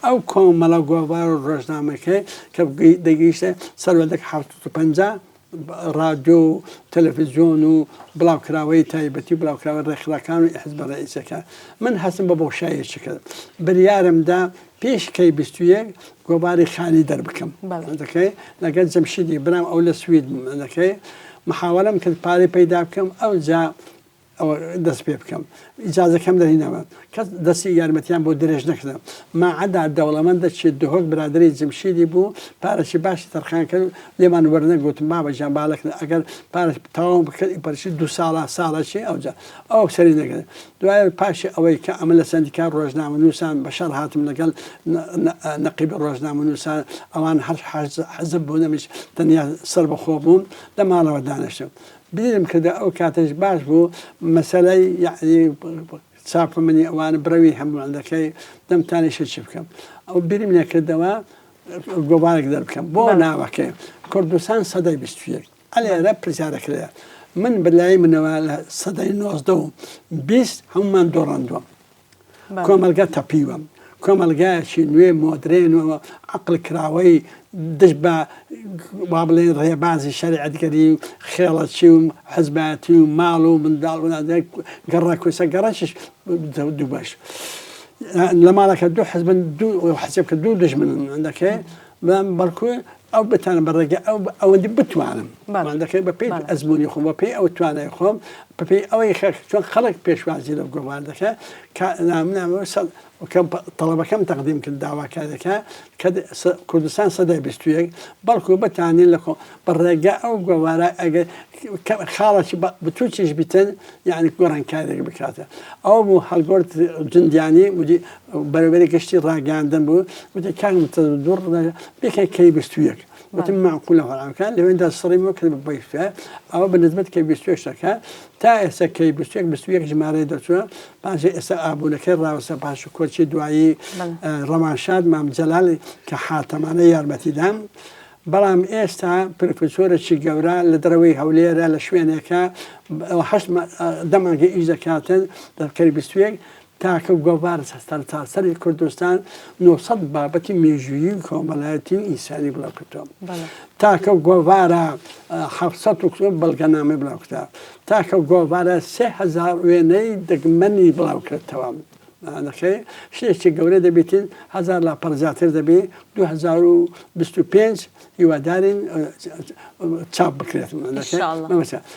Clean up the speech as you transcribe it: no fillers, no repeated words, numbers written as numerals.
ئەو کۆمەڵە گۆڤار و ڕۆژنامەکەی کە دەگەیشتە سەروەدەک 750 ڕادیۆ و تەلەفزیۆن و بڵاوکراوەی تایبەتی و بڵاوکراوەی ڕێکخراکان و حزبە ڕەئیسەکان. من هەستم بە بۆشاییەکی کرد. بریارم دا پێش کەی 21 گۆڤاری خانی دەربکەم. دەکەی لەگەڵ جەمشیدی برام ئەو لە سوید بوو. دەکەی محاوەلەم کرد پارەی پەیدا بکەم ئەوجا ئەوە دەست پێ بکەم ئیجازەکەم دەهینەوە کەس دەستی یارمەتیان بۆ درێژ نەکردم ماعەدا دەوڵەمەندە چێ دهۆک برادری جمشیدی بوو پارەشی باشی تەرخان کرد لێمان وەرنەگوتم بابە گیان بالەک ئەگەر پارە تەواو بکرد پەرشی دوو ساڵە ساڵەکی ئەوجا ئەو سەری نەکرد دوای پاشی ئەوەی کە ئەمە لە سەندیکا ڕۆژنامە نووسان بەشەڕ هاتم لەگەڵ نەقیبی ڕۆژنامە نووسان ئەوان هەر حەزب بوون ئەمیش تەنیا سەربەخۆ بووم لە ماڵەوە دانیشتم بیرم کردە ئەو کاتەش باش بوو مەسەلەی یەعنی چاپەمەنی ئەوان برەوی هەموو دەکەی دەمتانی شەچی بکەم ئەو بیرم لێ کردەوە گۆڤارێک دەربکەم بۆ ناوەکەی کوردستان سەدەی 21 ئەلێرە پرسیارەکرێ من بەلای منەوە لە سەدەی 19 و 20 هەمومان دۆڕاندووە کۆمەڵگا تەپیوە. کۆمەڵگایەکی نوێ مۆدرێن و عەقڵ کراوەی دژ بە وا بڵێن ڕێبازی شەریعەتگەری و خێڵەکی و حزبایەتی و ماڵ و منداڵ و گەڕەک و سە گەڕەکیش دوو بەش لە ماڵەکە دوو حزبن دوو حسێب کە دوو دژمنن دەکەی بەڵکو ئەو بتانم بە ڕێگە ئەو ئەوەندی بتوانم دەکەی بە پێی ئەزمموی خۆم بە پێی ئەو توانای خۆم بەپێی ئەوەی خەک چۆن خەڵک پێشوازی لە گۆڤار دەکە تەڵەبەکەم تەقدیم کرد داواکارەکە کە کوردستان سەدای 21 بەڵکو بتانین لە بە ڕێگە ئەو گۆوارە ئەگەر خاڵێکی بچووکیش بیتن یعنی گۆڕانکارێک بکاتە ئەو بوو هەڵگۆرد جندیانی بەرەبەری گشتی ڕاگەاندن بوو وتی کاک دوور بکە کەی 21 وتم معقولە هەڵامکە لەوێندا سڕیمەوە کرد بە بیستوە ئەوە بە نسبەت کەی 21 شتەکە تا ئێستا کەی 21 21 ژمارەی دەرچووە پاشی ئێستا ئابوونەکەی ڕاوسە پاش کۆچی دوایی ڕەوانشاد مام جەلال کە حاتەمانە یارمەتیدام بەڵام ئێستا پرفسۆرێکی گەورە لە دەرەوەی هەولێرە لە شوێنێکە هەشت دە مانگە ئیش دەکاتن دەکەری 21 تاکە گۆڤار سەرتاسەری کوردستان 900 بابەتی مێژوویی و کۆمەڵایەتی و ئینسانی بڵاو کردەوە. تاکە گۆڤارە 700 و بەڵگەنامەی بڵاو کردەوە. تاکە گۆڤارە 3000 وێنەی دەگمەنی بڵاو کردەوە. نەخێ شتێکی گەورە دەبێتین هەزار لاپەڕ زیاتر دەبێ 2025 هیوادارین چاپ بکرێت.